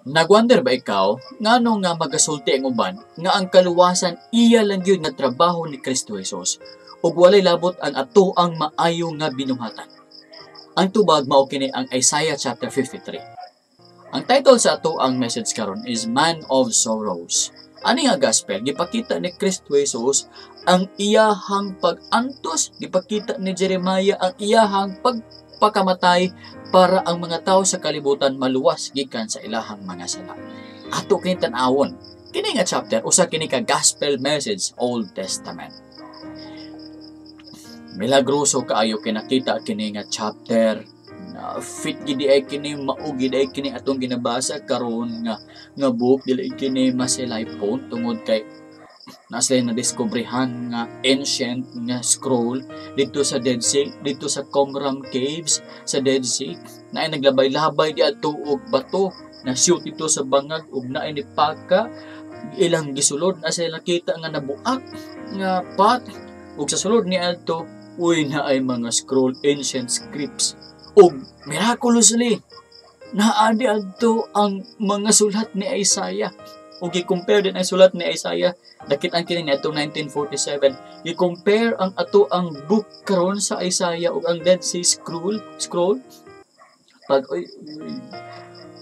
Nagwonder ba ikaw ngano nga magasulti ang uban nga ang kaluwasan iya lang gyud nga trabaho ni Kristo Jesus ug walay labot ang ato ang maayo nga binuhatan? Ang tubag mao kini ang Isaiah chapter 53. Ang title sa ato ang message karon is Man of Sorrows. Ani nga gospel gipakita ni Kristo Jesus ang iyahang pag-antos, gipakita ni Jeremiah ang iyahang pagpakamatay para ang mga tao sa kalibutan maluwas gikan sa ilahang mga sala. Ato kini tan-awon. Kini nga chapter usa kini ka gospel message, Old Testament. Milagroso kaayo kinakita kini nga chapter na fit gid ay kini, mao gid ay kini atong ginabasa karon nga book, dili kini masilaypon tungod kay na sila na diskubrihan nga ancient nga scroll dito sa Dead Sea, dito sa Qumran Caves sa Dead Sea, na ay naglabay-labay di adto og bato na shoot dito sa bangag ug naay nipaka ilang gisulod, na sila nakita nga nabuak nga pot ug sa sulod ni adto, uy, na ay mga scroll, ancient scripts, ug miraculously naa di adto ang mga sulat ni Isaiah. Ug gi-compare din ang sulat ni Isaiah, nakit-an kini niadtong 1947, gi-compare ang ato ang book karon sa Isaiah ug ang Dead Sea Scroll. Pag oy, uy,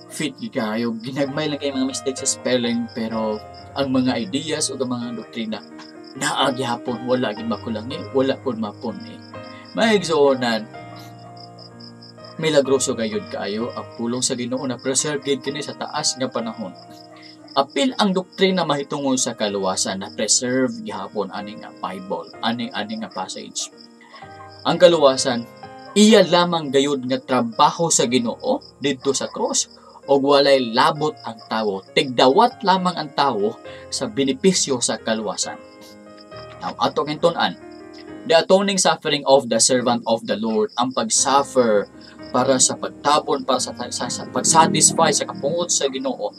fit gyud kaayo, ginagmay lang kay mga mistakes sa spelling, pero ang mga ideas ug ang mga doktrina naa gihapon, wala gid makulangi, wala pud mapun-i. Mga igsuonan, milagroso gayud kaayo ang pulong sa Ginoo na preserve gid kini sa taas nga panahon. Apil ang doktrina mahitungod sa kaluwasan na preserve gihapon ani nga Bible, ani nga passage. Ang kaluwasan iya lamang gayud nga trabaho sa Ginoo didto sa cross ug walay labot ang tawo. Tigdawat lamang ang tawo sa benepisyo sa kaluwasan. Now, ato king tun-an, the atoning suffering of the servant of the Lord, ang pag-suffer para sa pagtabon, para sa pag-satisfy sa kapungot sa Ginoo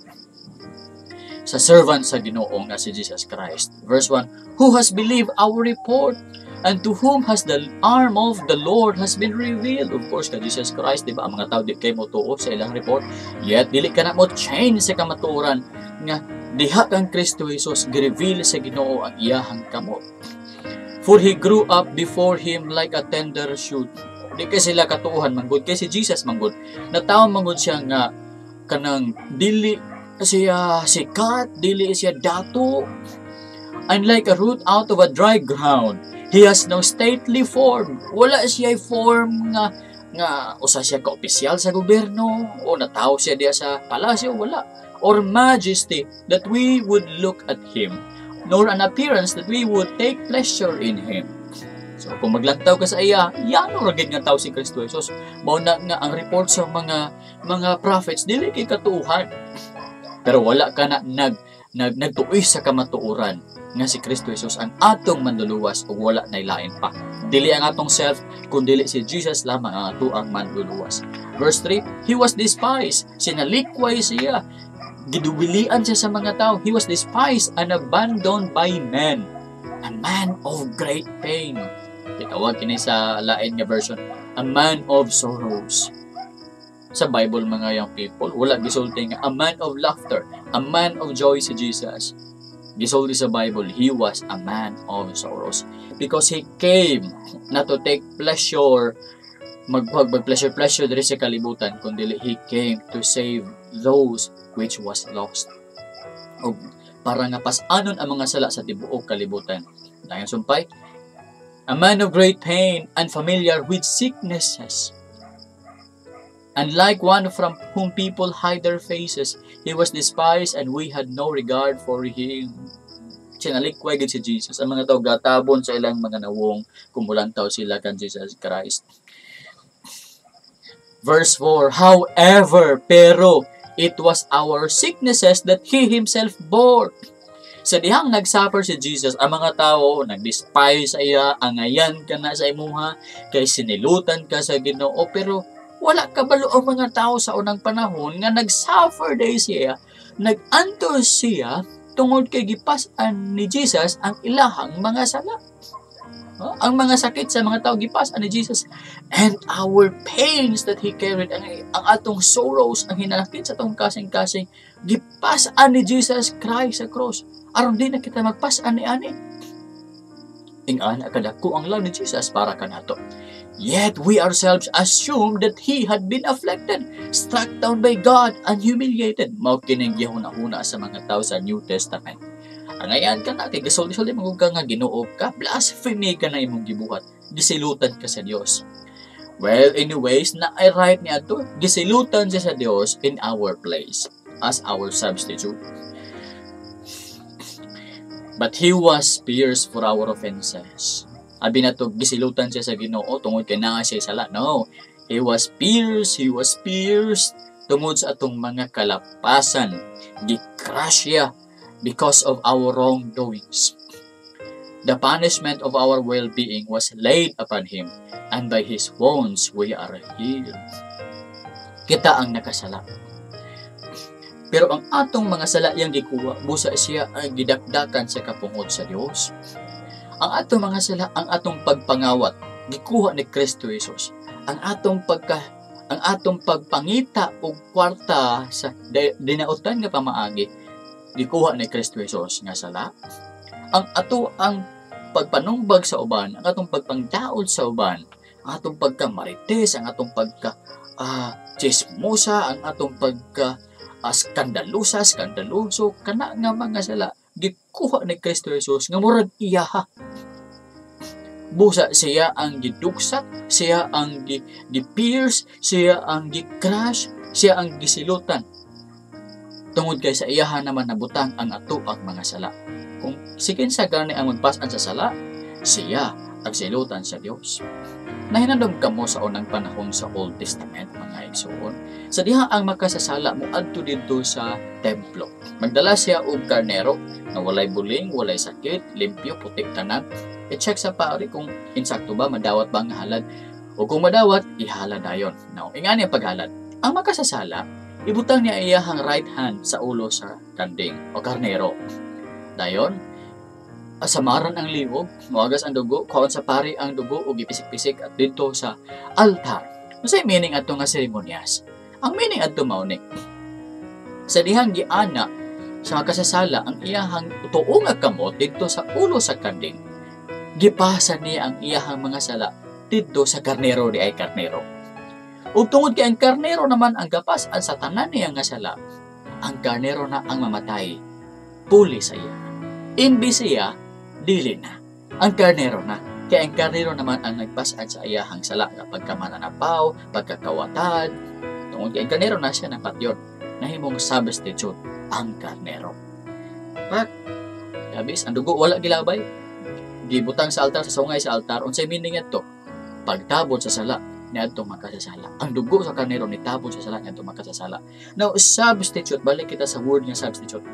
sa servant sa Ginoo nga si Jesus Christ. Verse 1, "Who has believed our report? And to whom has the arm of the Lord has been revealed?" Of course, ka Jesus Christ, di ba? Ang mga tao di kay mo tuo sa ilang report. Yet, dili ka na mo change sa kamatuoran nga diha kang Kristo Jesus gi-reveal sa Ginoo ang iyahang kamot. "For he grew up before him like a tender shoot." Di kay sila katuohan manggod kay si Jesus manggod. Natawo manggod siya nga kanang dili siya sikat, dili siya dato. "And like a root out of a dry ground, he has no stately form." Wala siya form nga usa siya ka opisyal sa gobyerno o natawo siya diya sa palasyo, wala. "Or majesty that we would look at him, nor an appearance that we would take pleasure in him." So kung maglantaw ka sa iya, yano ra gid nga tawo si Kristo Jesus. Mao na nga ang report sa mga prophets dili kay katuohan. Pero wala ka na nag nag nagtuoy sa kamatuoran nga si Kristo Jesus ang atong manluluwas ug wala nay lain pa. Dili ang atong self, kun dili si Jesus lamang ang atoang manluluwas. Verse 3, "He was despised." Sinalikway siya. Giduwilian siya sa mga tao. "He was despised and abandoned by men. A man of great pain." Gitawag kini sa lain nga version, a man of sorrows. Sa Bible, mga young people, wala gisulti nga a man of laughter, a man of joy si Jesus. Gisulti sa Bible, he was a man of sorrows because he came not to take pleasure, mag pleasure pleasure diri sa kalibutan, kundi he came to save those which was lost. O para nga pas-anon ang mga sala sa tibuok kalibutan. Dayon sumpay, "A man of great pain and familiar with sicknesses. And like one from whom people hide their faces, he was despised and we had no regard for him." Sinalikway gid si Jesus. Ang mga tao gatabon sa ilang mga nawong kung mulantaw sila kan Jesus Christ. Verse 4, "However," pero, "it was our sicknesses that He Himself bore." Sa dihang nagsuffer si Jesus, ang mga tao nag-despise sa iya, angayan ka na sa imuha, kay sinilutan ka sa Ginoo, pero wala kabalo ang mga tao sa unang panahon nga nag-suffer day siya, nag-antos siya tungod kay gipas-an ni Jesus ang ilahang mga sala. Oh, ang mga sakit sa mga tao gipas-an ni Jesus, and our pains that He carried, ang atong sorrows, ang hinanakit sa atong kasing-kasing, gipas-an ni Jesus Christ sa cross aron di na kita magpas-an ni ani. Ingana kadako ang love ni Jesus para kanato. Yet we ourselves assumed that He had been afflicted, struck down by God, and humiliated. Mao kining gihuna-huna sa mga tao sa New Testament. Angayan ka na, kay gasulti-sulti mo ka nga Ginoo ka, blasphemy ka na imong gibuhat. Gisilutan ka sa Dios. Well, anyways, na I right niya to, gisilutan siya sa Dios in our place as our substitute. But He was pierced for our offenses. Abi na to, gisilutan siya sa Ginoo tungod kay naa siya sala. No, He was pierced, He was pierced tungod sa atong mga kalapasan. Gi-crush siya because of our wrongdoings. The punishment of our well-being was laid upon Him, and by His wounds we are healed. Kita ang nakasala. Pero ang atong mga sala iyang gikuha, busa siya ang gidakdakan sa kapungot sa Dios. Ang atong mga sala, ang atong pagpangawat, gikuha ni Kristo Jesus. Ang atong pagpangita og kwarta sa dinautan nga pamaagi, gikuha ni Kristo Jesus nga sala. Ang ato ang pagpanumbag sa uban, ang atong pagpangdaol sa uban, ang atong pagkamarites, ang atong pagka chismosa, ang atong pagka skandalusa, skandaluso, kana nga mga sala, gikuha ni Kristo Jesus nga murag iyaha. Busa siya ang giduksat, siya ang gi-pierce, siya ang gi-crush, siya ang gisilutan. Tungod kay sa iyaha naman nabutang ang ato ang mga sala. Kung si kinsa gani ang magpas-an sa sala, siya ang silutan sa Dios. Nahinandom kamo sa unang panahon sa Old Testament, mga igsuon. Sa diha ang makasasala mo adto didto sa templo. Magdala siya og karnero nga walay buling, walay sakit, limpyo, puti tanan. I-check sa pari kung insakto ba, madawat ba ang halad. O kung madawat, ihalad dayon. Now, ingani ang paghalad. Ang makasasala, ibutang niya iyahang right hand sa ulo sa kanding o karnero. Dayon, samaran ang liwog, moagas ang dugo, kuhaon sa pari ang dugo ug gipisik-pisik at didto sa altar. Unsay meaning adto nga seremonyas? Ang meaning adto mao ni, sa dihang giana sa makasasala ang iyahang tuo nga kamot didto sa ulo sa kanding, gipasa niya ang iyahang mga sala didto sa karnero di ay karnero. Ug tungod kay ang karnero naman ang gapas-an sa tanan niya nga sala, ang karnero na ang mamatay puli sa iya. Imbis siya, dili na. Ang karnero na. Kaya ang karnero naman ang nagpas-an sa iyahang sala nga pagkamananapaw, pagkakawatad. Tungod kay ang karnero na siya ng patyon, nahimong substitute ang karnero. Pak, gabis, ang dugo wala gilabay. Gibutang sa altar, sa sungay sa altar, unsay meaning adto? Pagtabon sa sala niadtong makasasala. Ang dugo sa karnero nitabon sa sala niadtong makasasala. Now, substitute, balik kita sa word nga substitute.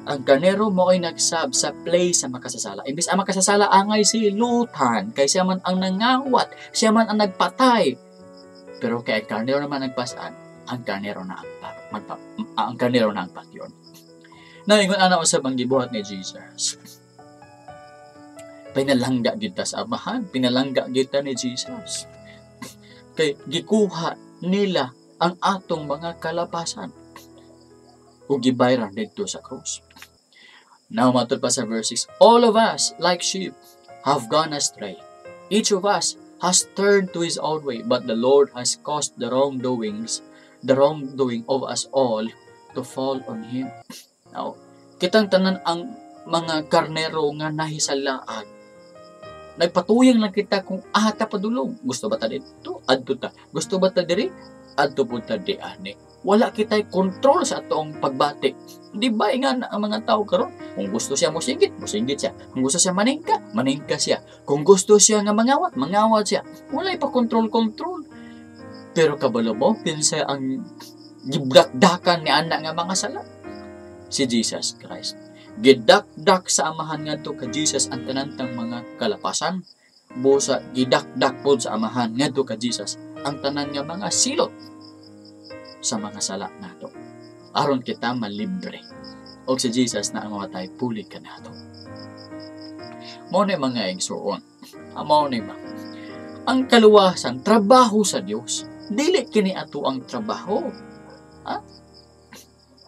Ang karnero mo ay nagsab sa place sa makasasala. Imbis ang makasasala angay silutan, kay siya man ang nangawat, siya man ang nagpatay. Pero kay ang karnero naman nagpasan, ang karnero na ang magpa, ang karnero na ang patyon. Naingon ana usab ang gibuhat ni Jesus. Pinalangga kita sa Amahan, pinalangga kita ni Jesus. Kay gikuha nila ang atong mga kalapasan ug gibayran didto sa cross. Now, matud pa sa verse 6, all of us, like sheep, have gone astray. Each of us has turned to his own way, but the Lord has caused the wrongdoing of us all to fall on Him. Now, kitang tanan ang mga karnero nga nahisalaag. Nagpatuyang lang kita kung ata padulong. Gusto ba ta dito? Adto ta. Gusto ba ta diri? Adto pud ta di ani. Wala kita'y kontrol sa atong pagbati. Di ba nga ang mga tao karon? Kung gusto siya mosinggit, mosinggit siya. Kung gusto siya maningka, maningka siya. Kung gusto siya nga mangawat, mangawat siya. Walay pa kontrol-kontrol. Pero kabalo mo, kinsa ang gibdakdakan ni anak nga mga sala? Si Jesus Christ. Gidakdak sa Amahan ngadto ka Jesus ang tanantang mga kalapasan. Busa gidakdak pod sa Amahan ngadto ka Jesus ang tanan nga mga silot sa mga sala nato. Aron kita malibre. Og si Jesus na ang mamatay puli kanato. Mao na mga igsuon. Amo ni ba? Ang kaluwasan, trabaho sa Dios. Dili kini ato ang trabaho. Ha?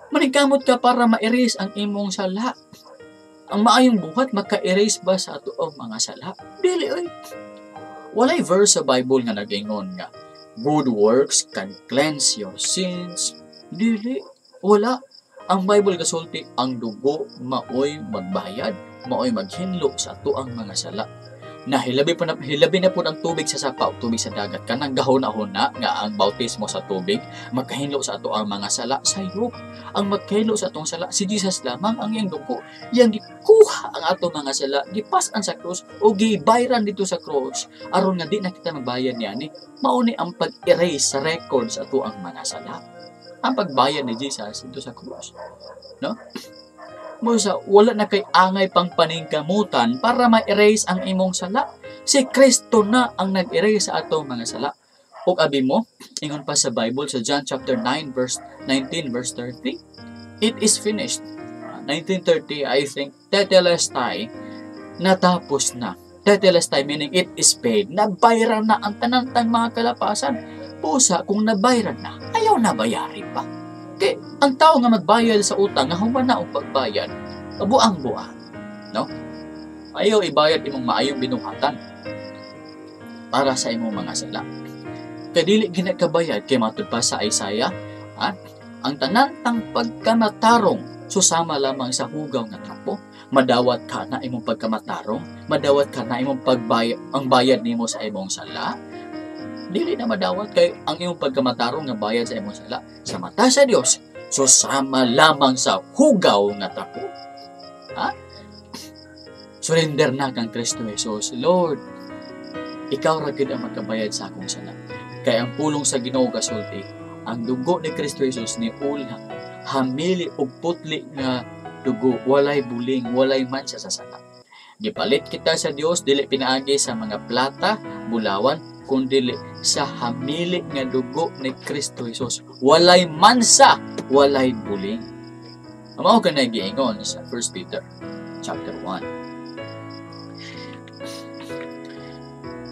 Maningkamot ka para ma-erase ang imong sala. Ang maayong buhat maka-erase ba sa ato ang mga sala? Dili oy. Walay verse sa Bible nga nag-ingon nga good works can cleanse your sins. Dili, wala. Ang Bible gasulti ang dugo maoy magbayad, maoy maghinlo sa ato ang mga sala. Na hilabi pa na, hilabi na pud ang tubig sa sapa o tubig sa dagat, kanang gahuna-huna nga ang bautismo sa tubig magkahinlo sa ato ang mga sala, sayop. Ang magkahinlo sa atong sala si Jesus lamang, ang iyang dugo. Iyang gikuha ang atong mga sala, gipas-an sa krus o gibayran dito sa krus aron nga di na kita magbayad niani. Mao ni ang pag-erase sa record sa ato ang mga sala. Ang pagbayad ni Jesus dito sa krus, no? Musa, wala na kay angay pang paningkamutan para ma-erase ang imong sala. Si Kristo na ang nag-erase sa atong mga sala. Ug abi mo, ingon pa sa Bible sa John chapter 9 verse 19 verse 30, it is finished. 1930, I think, tetelestai, natapos na. Tetelestai meaning it is paid. Nabayran na ang tanang-tang mga kalapasan. Pusa, kung nabayran na, ayaw na bayari pa. Kay ang tao nga magbayad sa utang nga human na og pagbayad, buang-buang, no? Ayaw ibayad imong maayong binuhatan para sa imong mga sala. Kay dili ginakabayad, kay matud pa sa Isaiah, ha? Ang tanan tang pagkamatarong susama lamang sa hugaw nga trapo. Madawat ka na imong pagkamatarong, madawat ka na imong pagbayad, ang bayad nimo sa imong sala. Dili na madawat kay ang imong pagkamatarong nga bayad sa imong sala sa mata sa Dios susama lamang sa hugaw nga trapo. Ha? Surrender na kang Kristo Jesus. Lord, ikaw ra gyud ang magkabayad sa akong sala. Kay ang pulong sa Ginoo gasulti, ang dugo ni Kristo Jesus ni ulha, hamili og putli nga dugo, walay buling, walay mansa sa sala. Gipalit kita sa Dios dili pinaagi sa mga plata, bulawan, kundili sa hamili nga dugo ni Kristo Jesus. Walay mansa, walay buling. Mao ka na giingon sa 1 Peter chapter 1.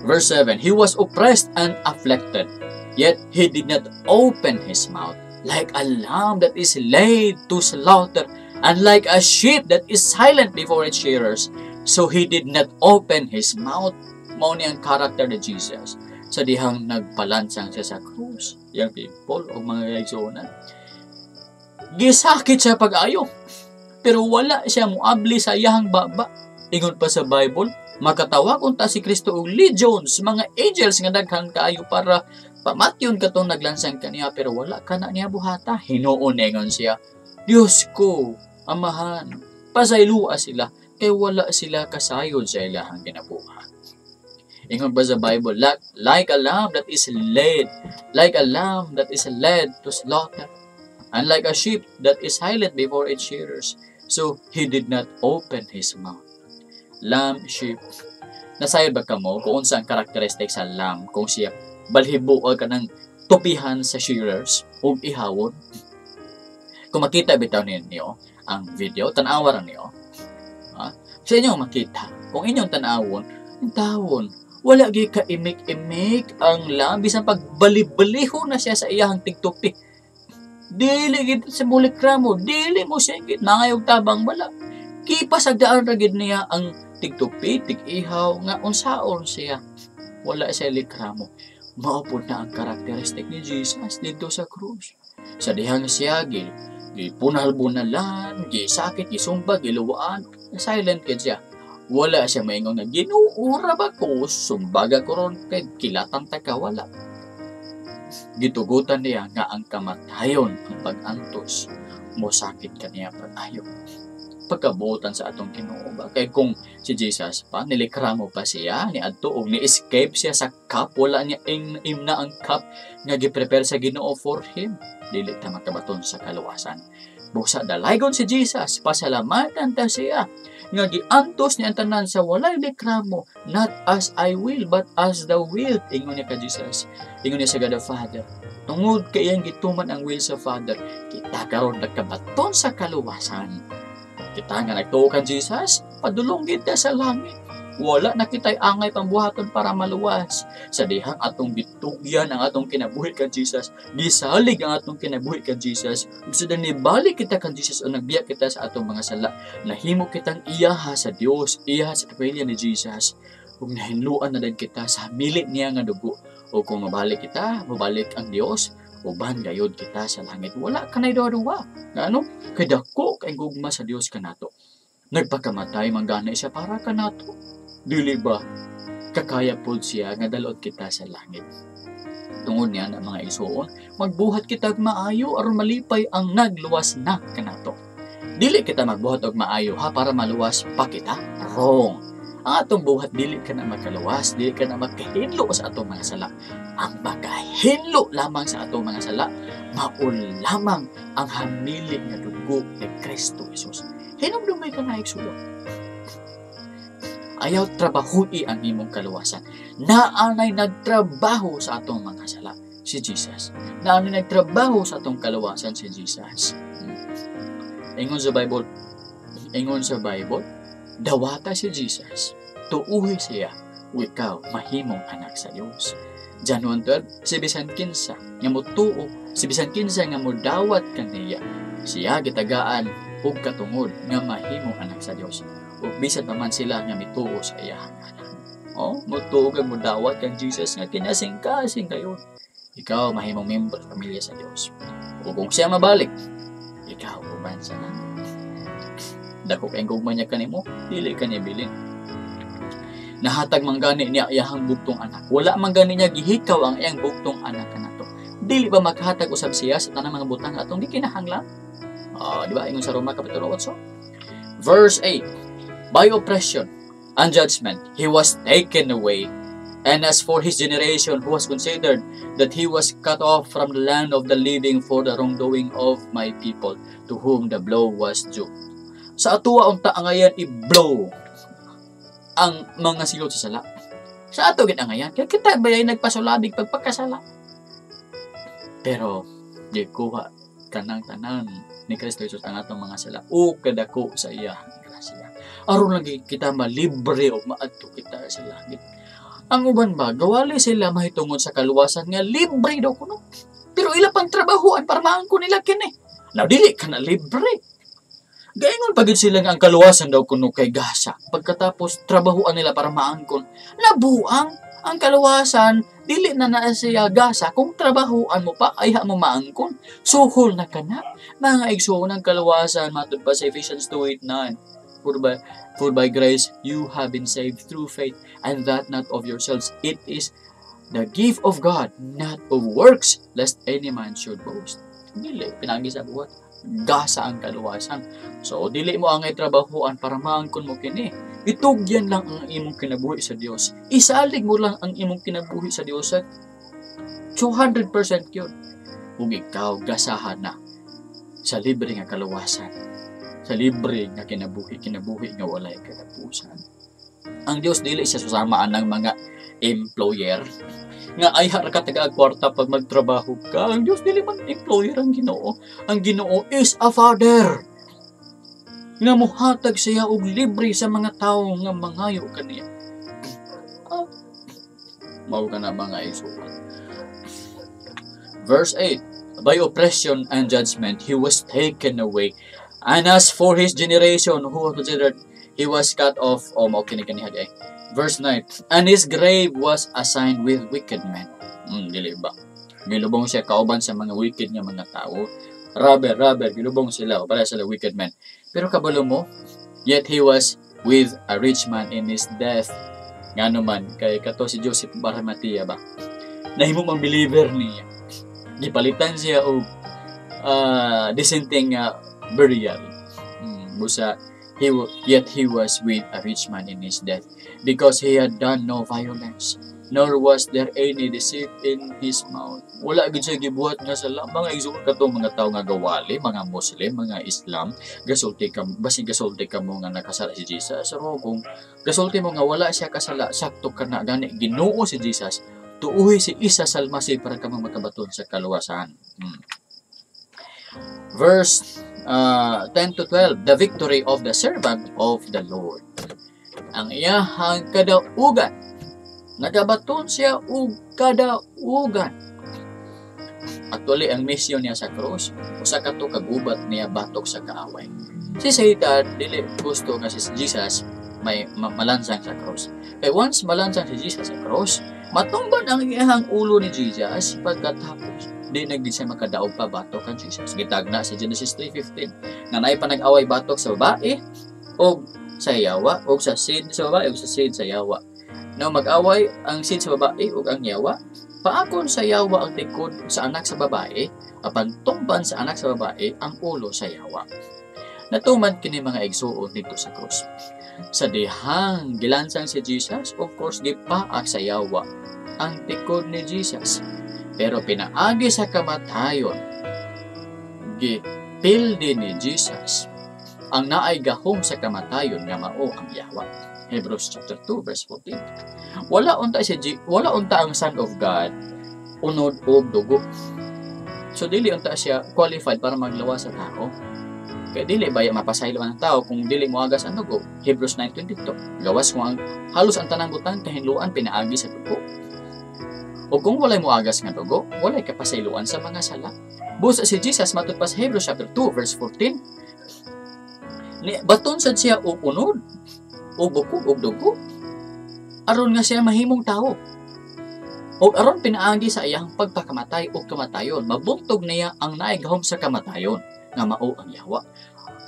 Verse 7, he was oppressed and afflicted, yet he did not open his mouth. Like a lamb that is laid to slaughter, and like a sheep that is silent before its shearers, so he did not open his mouth. Mao ni ang character ni Jesus sa dihang nagpalansang siya sa krus. Yang people o mga kaigsuonan, gisakit siya pag-ayo, pero wala siya muabli sa iyahang baba. Ingon pa sa Bible, makatawag unta si Kristo og legions, mga angels nga daghan kaayo para pamatyon katong naglansang kaniya, pero wala kana niya buhata. Hinuon ingon siya, Diyos ko, Amahan, pasaylua sila kay wala sila kasayod sa ilahang ginabuhat. Ingon ba sa Bible, like a lamb that is led, like a lamb that is led to slaughter, and like a sheep that is silent before its shearers, so he did not open his mouth. Lamb, sheep. Nasayod ba kamo kung unsa ang karakteristik sa lamb kung siya balhibo o kanang tupihan sa shearers ug ihawon? Kung makita bitaw ninyo ang video, tan-awa ra niyo. Ha? Sa inyo makita, kung inyong tan-awon, ang tawon, wala gyud ka imik-imik ang lamb, bisan pagbalibaliho na siya sa iyahang tigtupi. Dili gid sa mulikramo, dili mo singit, mangayog tabang wala. Kipasagdaan ra gid niya ang tigtupi, tig-ihaw, nga unsaon siya. Wala siya likramo. Mao pud na ang karakteristik ni Jesus dito sa krus. Sa dihang siya, gipunal-bunalan, gisakit, gisumbag, giluwaan, silent gid siya. Wala siya maingon nga, Ginoo ra ba ko, sumbaga ko ron, kay kilatan ta ka, wala. Gitugutan niya nga ang kamatayon, ang pag-antos, mosakit kaniya pag-ayo. Pagkabuotan sa atong Ginoo ba? Kay kung si Jesus pa, nilikramo pa siya, niadto og ni-escape siya sa cup, wala niya imna ang cup nga gi-prepare sa Ginoo for him. Dili ta makabaton sa kaluwasan. Busa dalaygon si Jesus, pasalamatan ta siya nga giantos niya ang tanan sa walay reklamo, not as I will but as thou wilt. Ingon niya ka Jesus, ingon niya sa God the Father. Tungod kay iyang gituman ang will sa Father, kita karon nagkabaton sa kaluwasan. Kita nga nagtuo kan Jesus, padulong kita sa langit. Wala na kita'y angay pambuhaton para maluwas. Sa dihang atong gitugyan ang atong kinabuhi kan Jesus, gisalig ang atong kinabuhi kan Jesus, ug sa nibalik kita kan Jesus o nagbiya kita sa atong mga sala, nahimo kitang iyaha sa Dios, iyaha sa pamilya ni Jesus, ug nahinluan na din kita sa hamili niya nga dugo. O kung mabalik kita, mabalik ang Dios, uban gayod kita sa langit. Wala ka na'y duwa-duwa. Ngano? Kay dako kay gugma sa Dios kanato. Nagpakamatay man gani siya para kanato. Dili ba kakaya pod siya nga dalot kita sa langit? Tungod niya na, mga igsuon, magbuhat kita og maayo aron malipay ang nagluwas na kanato. Dili kita magbuhat og maayo ha para maluwas pa kita. Wrong. Ang atong buhat dili ka na makaluwas, dili ka na makahinlo sa atong mga sala. Ang makahinlo lamang sa atong mga sala, mao lamang ang hamili nga dugo ni Kristo Jesus. Hinumdumay ka na, igsuon. Ayaw trabahui ang imong kaluwasan. Naanay nagtrabaho sa atong mga sala, si Jesus. Naanay nagtrabaho sa atong kaluwasan, si Jesus. Ingon sa Bible, dawata si Jesus, tuuhi siya, ug ikaw mahimong anak sa Dios. John 1:12, si bisan kinsa nga motuo, si bisan kinsa nga modawat kaniya, siya gitagaan og katungod nga mahimong anak sa Dios. Ug bisan pa man sila nga mituo sa iyang ngalan. Oh, motuo kag modawat kang Jesus nga kinasing-kasing kayo. Ikaw mahimong membro sa pamilya sa Dios. Ug kung siya mabalik, ikaw uban sa langit. Dako kay gugma niya kanimo, dili ka niya bilin. Nahatag man gani niya iyang bugtong anak. Wala man gani niya gihikaw ang iyang bugtong anak kanato. Dili ba makahatag usab siya sa tanang mga butang atong gikinahanglan? Di ba ingon sa Roma kapitulo 8? Verse 8. By oppression and judgment he was taken away. And as for his generation, who has considered that he was cut off from the land of the living for the wrongdoing of my people, to whom the blow was due? Sa atoa unta angayan i-blow ang mga silot sa sala. Sa ato gid angayan, kaya kita bayay nagpasulabig pagpakasala. Pero gikuha kanang tanan ni Kristo Jesus ang atong mga sala o kadako sa iya grasya. Aron lang kita malibre o maadto kita sa langit. Ang uban ba, gawali sila mahitungod sa kaluwasan nga libre daw kuno. Pero ila pang trabahuan para maangkon nila kini. Now, dili ka na libre. Gaingon pa gid sila nga ang kaluwasan daw kuno kay gasa. Pagkatapos trabahuan nila para maangkon, nabuang ang kaluwasan, dili na na siya gasa kung trabahuan mo pa ay mo maangkon. Suhol na kana. Mga igsoon, ang kaluwasan matud pa sa Ephesians 2:8-9. For by grace you have been saved through faith, and that not of yourselves. It is the gift of God, not of works, lest any man should boast. Dili pinagi sa buhat gasa ang kaluwasan. So, dili mo angay trabahuan para maangkon mo kini. Itugyan lang ang imong kinabuhi sa Dios. Isalig mo lang ang imong kinabuhi sa Dios at 200% yun. Ug ikaw gasahan na sa libre nga kaluwasan, sa libre nga kinabuhi, kinabuhi nga walay katapusan. Ang Dios dili siya susamaan ng mga employer nga ay ra ka taga kwarta pag magtrabaho ka. Ang Dios dili man employer ang Ginoo. Ang Ginoo is a father nga muhatag siya og libre sa mga tawo nga mangayo kaniya. Ah, mao ka na, mga igsoon. Verse 8, by oppression and judgment he was taken away. And as for his generation, who considered he was cut off, oh, mao kini kaniha di ay. Verse 9, and his grave was assigned with wicked men. Dili ba? Gilubong siya kauban sa mga wicked nga mga tao. Robber, robber, gilubong sila, o para sila wicked men. Pero kabalo mo, yet he was with a rich man in his death. Ngano man, kay kato si Joseph Arimathea ba? Nahimo mang believer niya. Gipalitan siya og dissenting burial. Busa, yet he was with a rich man in his death, because he had done no violence, nor was there any deceit in his mouth. Wala gid siya gibuhat nga sala. Mga igsoon, katong mga tao nga gawali, mga Muslim, mga Islam, gasulti ka, basi gasulti ka mo nga nakasala si Jesus. Pero kung gasulti mo nga wala siya kasala, sakto ka na. Gani Ginoo si Jesus, tuuhi si Isa Salmasi para ka makabaton sa kaluwasan. Verse 10 to 12, the victory of the servant of the Lord. Ang iyahang kadaugan. Nagabaton siya og kadaugan. Actually, ang mission niya sa cross, usa ka to kagubat niya batok sa kaaway. Si Satan dili gusto nga si Jesus may malansang sa cross. Kay once malansang si Jesus sa cross, matumban ang iyahang ulo ni Jesus, pagkatapos di na gid siya makadaog pa batok kan Jesus. Gitagna sa Genesis 3:15 nga naay panag-away batok sa babae og sa yawa, og sa seed sa babae og sa seed sa yawa. Now mag-away ang seed sa babae ug ang yawa, paakon sa yawa ang tikod sa anak sa babae, apan tumban sa anak sa babae ang ulo sa yawa. Natuman kini, mga igsuon, dito sa krus. Sa dihang gilansang si Jesus, of course, gipaak sa yawa ang tikod ni Jesus. Pero pinaagi sa kamatayon, gipildi ni Jesus ang naay gahom sa kamatayon nga mao ang yawa. Hebrews chapter 2 verse 14. Wala unta ang Son of God unod og dugo. So dili unta siya qualified para maglawas sa tao. Kay dili ba mapasaylo ang tao kung dili moagas ang dugo? Hebrews 9:22. Gawas kung ang halos ang tanang butang kahinluan pinaagi sa dugo. O kung walay moagas nga dugo, walay kapasayloan sa mga sala. Busa si Jesus, matud pa sa Hebrews chapter 2 verse 14, ni baton sad siya og unod og bukog og dugo aron nga siya mahimong tao. Og aron pinaagi sa iyang pagpakamatay o kamatayon, mabuntog niya ang naay gahom sa kamatayon nga mao ang yawa.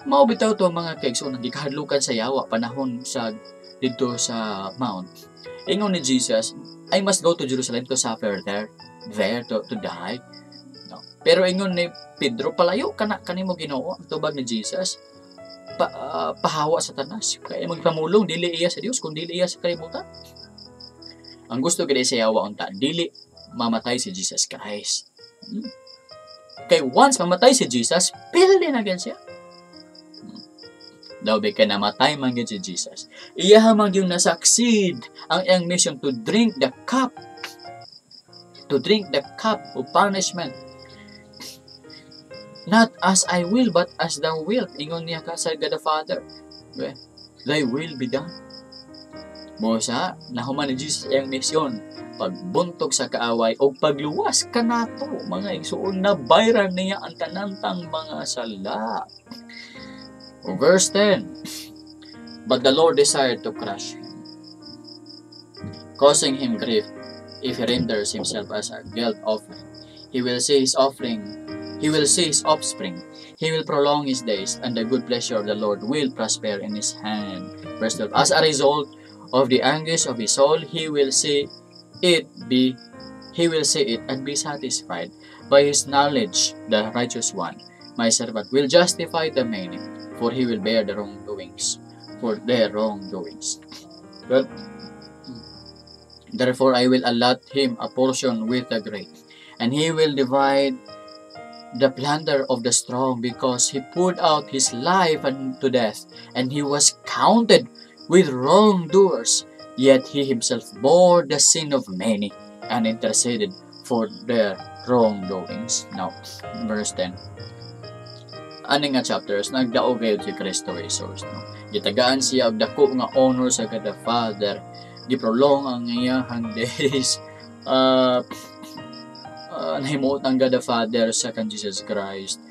Mao bitaw to, mga kaigsoon, ang gikahadlukan sa yawa panahon sa didto sa mount. Ingon ni Jesus, "I must go to Jerusalem to suffer there, to die." No. Pero ingon ni Pedro, "Palayo kana kanimo, Ginoo." Ang tubag ni Jesus, "Pahawa, Satanas. Kay imong pamulong dili iya sa Dios kun dili iya sa kalibutan." Ang gusto gid sa yawa unta, dili mamatay si Jesus Christ. Kay once mamatay si Jesus, pildi na gyud siya. Daw kay namatay man gyud si Jesus, iya man gyud na-succeed ang iyang mission to drink the cup, to drink the cup of punishment. "Not as I will, but as thou wilt." Ingon niya ka sa God the Father. "Thy will be done." Busa, nahuman ni Jesus iyang misyon, pagbuntog sa kaaway o pagluwas kanato, mga igsuon, na bayran niya ang tanantang mga sala. Verse 10. But the Lord desired to crush him, causing him grief if he renders himself as a guilt offering. He will see his offering, he will see his offspring. He will prolong his days, and the good pleasure of the Lord will prosper in his hand. Verse 12. As a result of the anguish of his soul, he will see it and be satisfied. By his knowledge, the righteous one, my servant, will justify the many, for he will bear the wrongdoings, for their wrongdoings. Well, therefore I will allot him a portion with the great, and he will divide the plunder of the strong, because he poured out his life unto death, and he was counted with wrongdoers. Yet he himself bore the sin of many and interceded for their wrongdoings. Now, verse 10. Ani nga chapters, nagdaog gayud si Kristo Jesus. No? Gitagaan siya og dako nga honor sa God the Father. Giprolong ang iyahang days. Nahimuot ang God the Father sa kan Jesus Christ.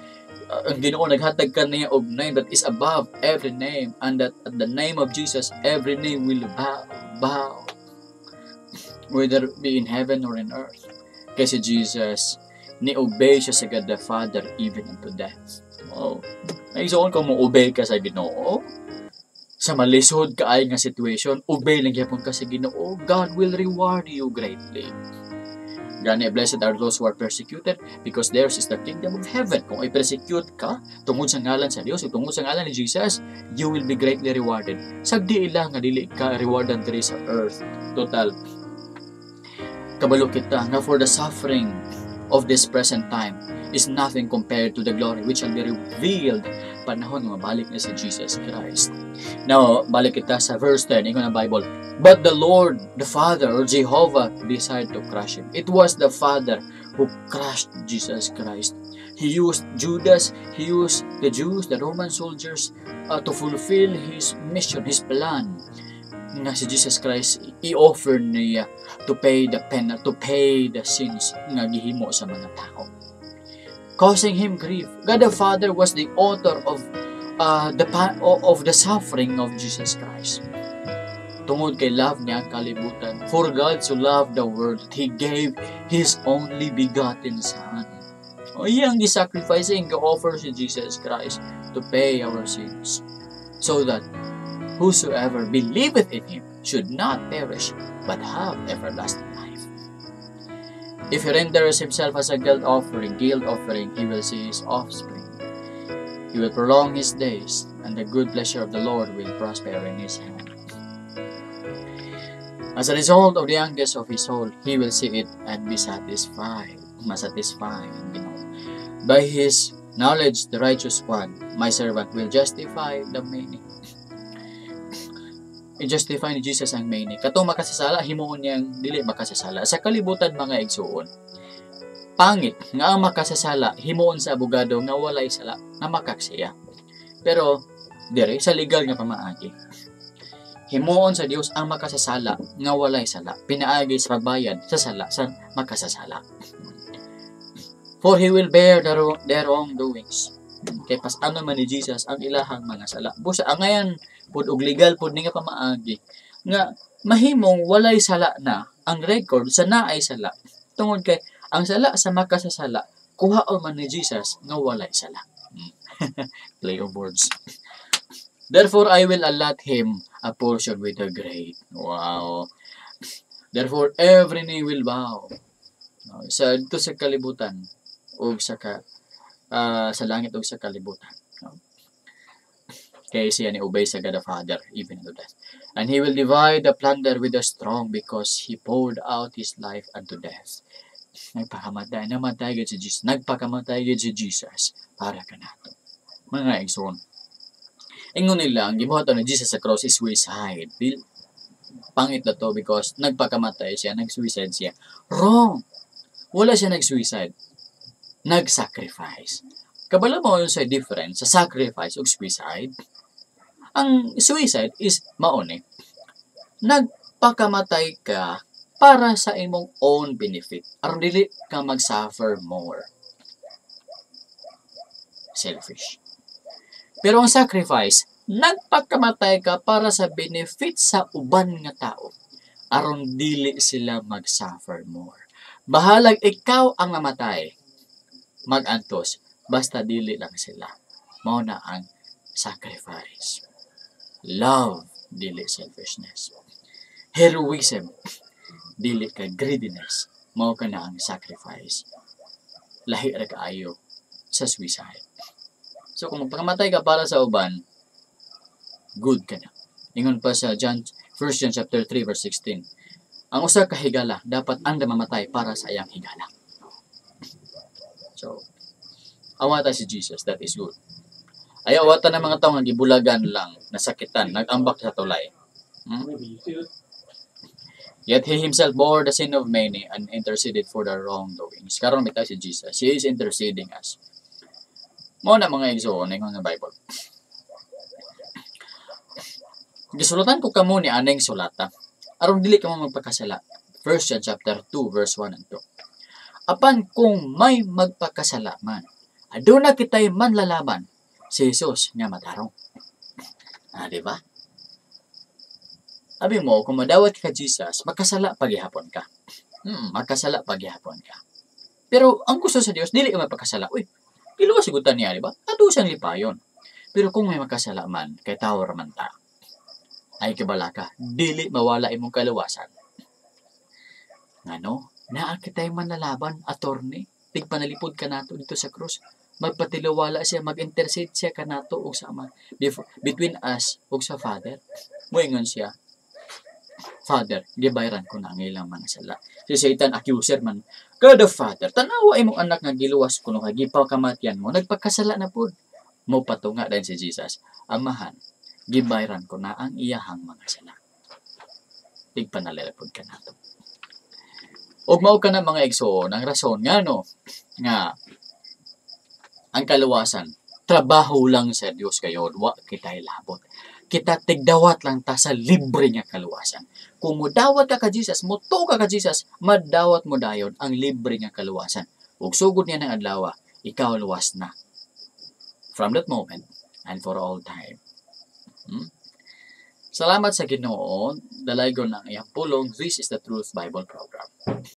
Ang Ginoo naghatag kaniya og name that is above every name, and that at the name of Jesus every name will bow, whether be in heaven or in earth. Kay si Jesus, ni-obey siya sa God the Father even unto death. Oh. Naigsoon, kung mo-obey ka sa Ginoo, sa malisod kaay nga situation, obey lang gyapon ka sa Ginoo, God will reward you greatly. Gani, blessed are those who are persecuted because theirs is the kingdom of heaven. Kung i-persecute ka tungod sa ngalan sa Dios o tungod sa ngalan ni Jesus, you will be greatly rewarded. Sagdi lang nga dili ka rewardan diri sa earth. Total, kabalo kita nga for the suffering of this present time is nothing compared to the glory which shall be revealed panahon nga mabalik na si Jesus Christ. Now, balik kita sa verse 10, ingon ang Bible, "But the Lord, the Father, or Jehovah, desired to crush him." It was the Father who crushed Jesus Christ. He used Judas, he used the Jews, the Roman soldiers, to fulfill his mission, his plan. Nga si Jesus Christ i-offer niya to pay the penalty, to pay the sins nga gihimo sa mga tao. Causing him grief. God the Father was the author of the suffering of Jesus Christ. Tungod kay love niya ang kalibutan. For God so loved the world that He gave His only begotten Son. O iyang gi-sacrifice, iyang gi-offer si Jesus Christ to pay our sins, so that whosoever believeth in Him should not perish, but have everlasting life. If he renders himself as a guilt offering, he will see his offspring. He will prolong his days, and the good pleasure of the Lord will prosper in his hand. As a result of the anguish of his soul, he will see it and be satisfied. Masatisfied, Ginoo. By his knowledge, the righteous one, my servant, will justify the many. I-justify ni Jesus ang many. Katong makasasala, himuon niyang dili makasasala. Sa kalibutan, mga igsuon, pangit nga ang makasasala, himuon sa abogado nga walay sala, nga makaksiya. Pero, dire, sa legal nga pamaagi, himuon sa Dios ang makasasala nga walay sala, pinaagi sa pagbayad sa sala sa makasasala. For he will bear their wrongdoings. Kay pas-anon man ni Jesus ang ilahang mga sala. Busa angayan pud og legal pud ni nga pamaagi nga mahimong walay sala na ang record sa naay sala. Tungod kay ang sala sa makasasala, kuhaon man ni Jesus nga walay sala. Play of words. Therefore, I will allot him a portion with the great. Wow. Therefore, every knee will bow. No, sa dito sa kalibutan o sa langit ug sa kalibutan. No? Kay siya ni obey sa God the Father even unto death. And he will divide the plunder with the strong because he poured out his life unto death. Nagpakamatay, namatay gid si Jesus. Nagpakamatay gid si Jesus para kanato. Mga igsoon. Ingon nila, ang gibuhat ni Jesus sa cross is suicide. Dil, pangit na to because nagpakamatay siya, nag-suicide siya. Wrong! Wala siya nag-suicide. Nag-sacrifice. Kabalo mo yun sa difference sa sacrifice ug suicide? Ang suicide is mauni. Nagpakamatay ka para sa imong own benefit. Aron dili ka mag-suffer more. Selfish. Pero ang sacrifice, nagpakamatay ka para sa benefit sa uban nga tao. Aron dili sila mag-suffer more. Bahalag ikaw ang mamatay, mag-antos, basta dili lang sila. Mao na ang sacrifice. Love, dili selfishness. Heroism, dili kay greediness. Mao ka na ang sacrifice. Lahi ra kaayo sa suicide. So kung magpakamatay ka para sa uban, good ka na. Ingon pa sa John 1 John chapter 3 verse 16. Ang usa ka higala dapat andam mamatay para sa iyang higala. So, awata si Jesus, that is good. Ayaw awata ng mga tao nga gibulagan lang, nasakitan, nag-ambak sa tulay. Yet he himself bore the sin of many and interceded for the wrongdoings. Karon bitaw si Jesus, he is interceding us. Mao na, mga igsoon, ingon nga Bible. Gisulatan ko kamo ni aning sulata aron dili kamo magpakasala. 1 John chapter 2 verse 1 and 2. Apan kung may magpakasala man, aduna kitay manlalaban, si Jesus nga matarong. Ah, di ba? Abi mo, kung madawat ka Jesus, makasala pagihapon ka. Makasala pagihapon ka. Pero ang gusto sa Dios, dili ka magpakasala. Uy, giluwas sigud ta niya, di ba? Ato siyang lipayon. Pero kung may makasala man, kay tawo ra man ta, ay kabala ka, dili mawala imong kaluwasan. Ngano? Naa kitay manlalaban, attorney, tigpanalipod kanato dito sa krus. Magpatiluwala siya, mag-intercede siya kanato og sa Ama, before, between us ug sa Father. Moingon siya, "Father, gibayran ko na ang ilang mga sala." Si Satan, accuser man. "God the Father, tanawa imong anak nga giluwas ko no kay gipakamatyan mo, nagpakasala na pud." Mo patunga din si Jesus, "Amahan, gibayran ko na ang iyahang mga sala." Tigpanalipod kanato. Ug mao ka na, mga igsoon, ang rason ngano nga ang kaluwasan Trabaho lang sa Dios kayo, wa kita'y labot. Kita tigdawat lang ta sa libre nga kaluwasan. Kung mudawat ka ka Jesus, mutuo ka ka Jesus, madawat mo dayon ang libre nga kaluwasan. Ug sugod niya ng adlaw, ikaw luwas na. From that moment and for all time. Salamat sa Ginoo, dalaygon ang iyang pulong. This is the Truth Bible Program.